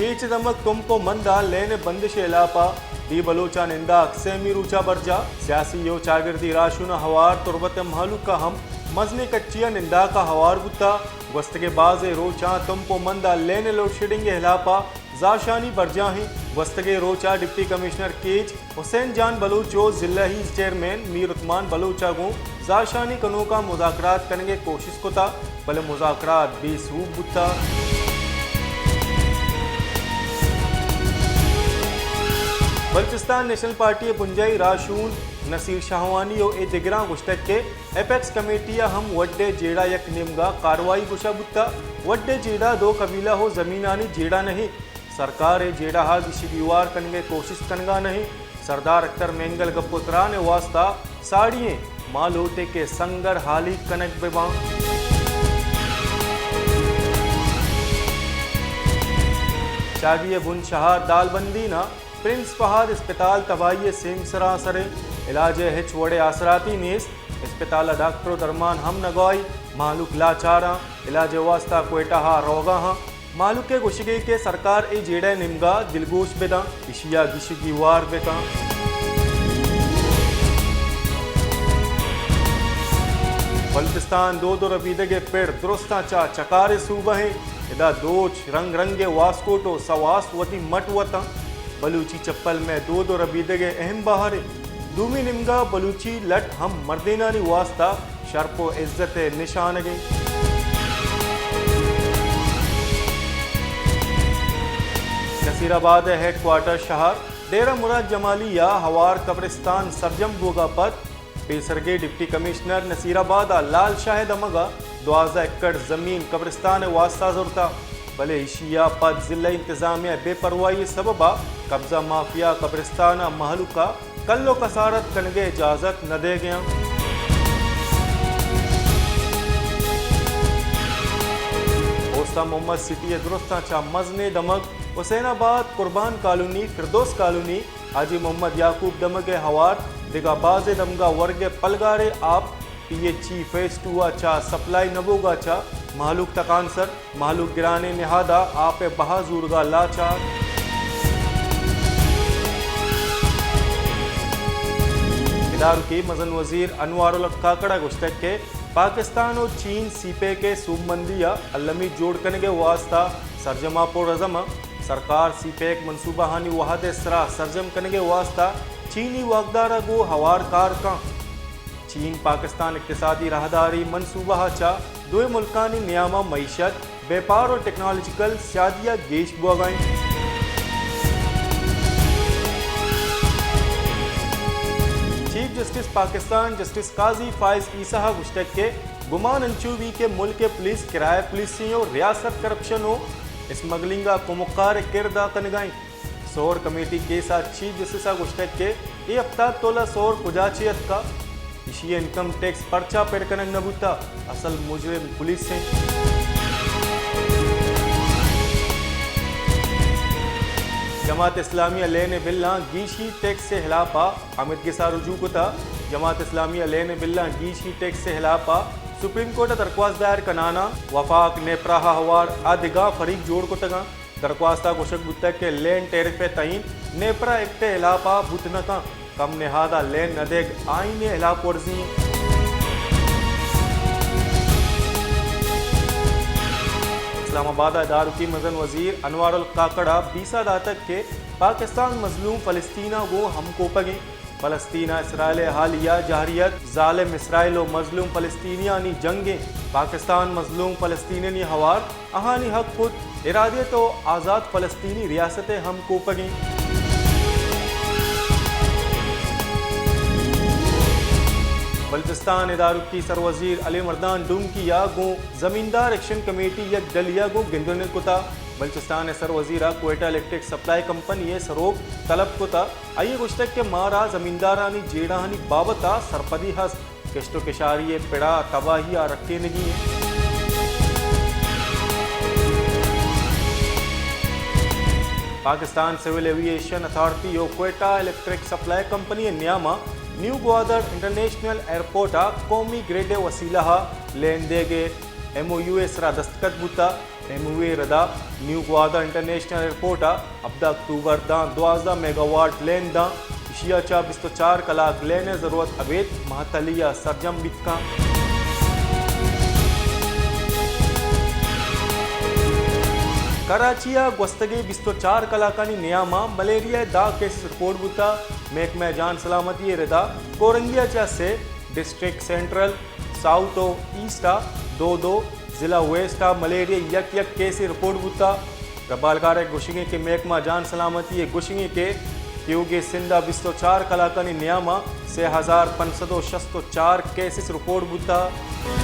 کیچ ءِ دمگ تمپ ءُ مند ءَ لین ءِ بندش ءِ ہلاپ ءَ ڈی بلوچ ءَ ننداک سیمی روچ ءَ برجاہ۔ سیاسی ءُ چاگردی راہشون ءَ ہوار تربت ءِ مہلوک ءَ ہم مزنیں کچی ءَ ننداک ءَ ہوار بوتگ۔ گوستگیں بازیں روچاں تمپ ءُ مند ءَ لین ءِ لوڈشیڈنگ ءِ ہلاپ ءَ زاشانی برجاہ ایں۔ گوستگیں روچ ءَ ڈپٹی کمشنر کیچ حسین جان بلوچ ءُ ضلعی چیئرمین میر عثمان بلوچ ءَ گوں زاشانی کنوکاں مذاکرات کنگ ءِ کوشست کتگ، بلے مذاکرات بے سوب بوتگ۔ بلوچستان نیشنل پارٹی ءِ بنجاہی راہشون نصیر شاہوانی ءُ اے دگراں گوشتگ کہ ایپیکس کمیٹی ءَ ہم وڈ ءِ جیڑہ یک نیمگا کاروائی گوشہ بوتگ۔ وڈ ءِ جیڑہ دو قبیلہ ءُ زمینانی جیڑہ نہ انت۔ سرکار اے جیڑہ ءَ گیشی گیوار کنگ ءِ کوشست کنگ ءَ نہ انت۔ سردار اختر مینگل گپ ءُ تران ءِ واستہ ساڑی ایں۔ ما لوٹیں کہ سنگر ہالیگ کنگ بہ باں۔ چاگی ءِ بن شہار دالبندین ءَ پرنس فہد اسپتال تباہی ءِ سیمسراں سر ایں۔ علاج ءِ ہچ وڑ ءِ آسراتی نیست۔ اسپتال ءَ ڈاکٹر ءُ درمان ہم نگوائی۔ مہلوک لاچاراں۔ علاج ءِ واستہ کوئٹہ ءَ روگا ہاں۔ مہلوک ءِ گوشگ ایں کہ سرکار اے جیڑہ ءِ نیمگا دلگوش بہ داں، ایشی ءَ گیش ءُ گیوار بہ کن۔ بلوچستان دود ءُ ربیدگ ءِ پڑ درستاں چہ چکار ءِ سوبہ ایں۔ ادا دوچ، رنگ رنگ ءِ واسکوٹ ءُ سواس وتی مٹ وتاں۔ بلوچی چپل مئے دود ءُ ربیدگ ءِ اہم بہرے۔ دومی نیمگا بلوچی لٹ ہم مردینانی واستہ شرپ ءُ عزت ءِ نشانگے۔ نصیر آباد ءِ ہیڈ کوارٹر شہر ڈیرہ مراد جمالی ءَ ہوار قبرستان سرجم بوگا پد پیسرگے ڈپٹی کمشنر نصیر آباد ءَ لال شاہ ءِ دمگ ءَ دوازدہ ایکڑ زمین قبرستان ءِ واستہ زرتہ، بلے ایشی ءَ پد ضلعی انتظامیہ ءِ بے پرواہی ءِ سبب ءَ قبضہ مافیا قبرستان ءِ مہلوک ءَ کل ءُ کسارت کنگ ءِ اجازت نہ دیگ ءَ انت۔ اوستہ محمد سٹی ءِ درستاں چہ مزنیں دمگ حسین آباد، قربان کالونی، فردوس کالونی، حاجی محمد یعقوب دمگ ءِ ہوار دگہ بازیں دمگا ورگ ءِ پلگاریں آپ P H E phase two ءَ چہ سپلائی نہ بوگا چہ مہلوک تکانسر، مہلوک گرانیں نہادا آپ ءِ بہا زورگا لاچار۔ ادارکی مزن وزیر انوار الحق کاکڑ ءَ گوشتگ کہ پاکستان ءُ چین سی پیک ءِ سوبمندی ءِ المی جوڑ کنگ ءِ واستہ سرجم ءَ پرعزم انت۔ سرکار سی پیک منصوبہ آنی وہد ءِ سرا سرجم کنگ ءِ واستہ چینی واکدار ءَ گوں ہوار کار کنت۔ چین پاکستان اقتصادی راہداری منصوبہ ءَ چہ دوئیں ملکانی نیام ءَ معیشت، بیپار ءُ ٹیکنالوجیکل سیادی ءَ گیش بوگ ءَ انت۔ چیف جسٹس پاکستان جسٹس قاضی فائز عیسی ءَ گوشتگ کہ گمان انچو بیت کہ ملک ءِ پولیس کرایہ پولیسیں ءُ ریاست کرپشن ءُ اسمگلنگ ءَ کمکار ءِ کرد ءَ کنگ ءَ انت۔ سہر کمیٹی کیس ءَ چیف جسٹس ءَ گوشتگ کہ اے ہپتاد تولہ سہر کجا چہ اتکگ؟ ایشی ءِ انکم ٹیکس پرچا پڑ کنگ نہ بوتگ؟ اصل مجرم پولیس انت۔ جماعت اسلامی ءَ لین ءِ بلاں گیشی ٹیکس ءِ ہلاپ ءَ ہمدگس ءَ رجوع کتگ۔ جماعت اسلامی ءَ لین ءِ بلاں گیشی ٹیکس ءِ ہلاپ ءَ سپریم کورٹ ءَ درخواست دائر کنان ءَ وفاق، نیپرا ءَ ہوار ءَ دگہ فریق جوڑ کتگ انت۔ درخواست ءَ گوشگ بوتگ کہ لین ٹیرف ءِ تعین نیپرا ایکٹ ءِ ہلاپ ءَ بوت نہ کنت، کم نہاد ءَ لین نہ دیگ آئین ءِ ہلاپ ورزی انت۔ اسلام آباد ءَ ادارکی مزن وزیر انوار الحق کاکڑ ءَ بیسہ داتگ کہ پاکستان مظلوم فلسطین ءَ گوں ہمکوپگ انت۔ فلسطین ءَ اسرائیل ءِ حالیہ جارحیت، ظالم اسرائیل ءُ مظلوم فلسطینیانی جنگ انت۔ پاکستان مظلوم فلسطینیانی ہوار آہانی حق، خود ارادیت ءُ آزات فلسطینی ریاست ءِ ہمکوپگ انت۔ بلوچستان ءِ دارکی سروزیر علی مردان ڈومکی ءَ گوں زمیندار ایکشن کمیٹی یک ڈلی ءَ گوں گندن کتگ۔ بلوچستان ءِ سروزیر ءَ کوئٹہ الیکٹرک سپلائی کمپنی ءِ سروک طلب کتگ۔ آئی ءَ گوشتگ کہ مارا زمیندارانی جیڑہانی بابت ءَ سرپدی ہست۔ کشت ءُ کشاری ءِ پڑ ءَ تباہی ءَ رکینگی انت۔ پاکستان سول ایوی ایشن اتھارٹی ءُ کوئٹہ الیکٹرک سپلائی کمپنی ءِ نیام ءَ نیو گوادر انٹرنیشنل ایئرپورٹ ءَ قومی گرڈ ءِ وسیلہ ءَ لین دیگ ءِ ایم او یو ءِ سرا دستخط بوتگ۔ ایم او اے ردا نیو گوادر انٹرنیشنل ایئرپورٹ ء ہبدہ اکتوبر داں دوازدہ میگاواٹ لین داں، ایشی ء چہ بیست ء چار کلاک لین ء ضرورت ابید مہتلی ء سرجم بیت کنت۔ کراچی ء گوستگیں بیست ء چار کلاکانی نیام ء ملیریا ء دہ کیسز رپورٹ بوتگ۔ محکمہ جان سلامتی ء ردا کورنگی ء چہ سے، ڈسٹرکٹ سینٹرل، ساؤتھ و ایسٹ ء دو دو، ضلع ویسٹ ء ملیریا یک یک کیسے رپورٹ بوتگ۔ ربالکار ء گوشگ انت کہ محکمہ جان سلامتی ء گوشگ انت کہ تیوگیں سندھ ء بیست ء چار کلاکانی نیام ء سے ہزار پنچ سد ء شست ء چار کیسز رپورٹ بوتگ۔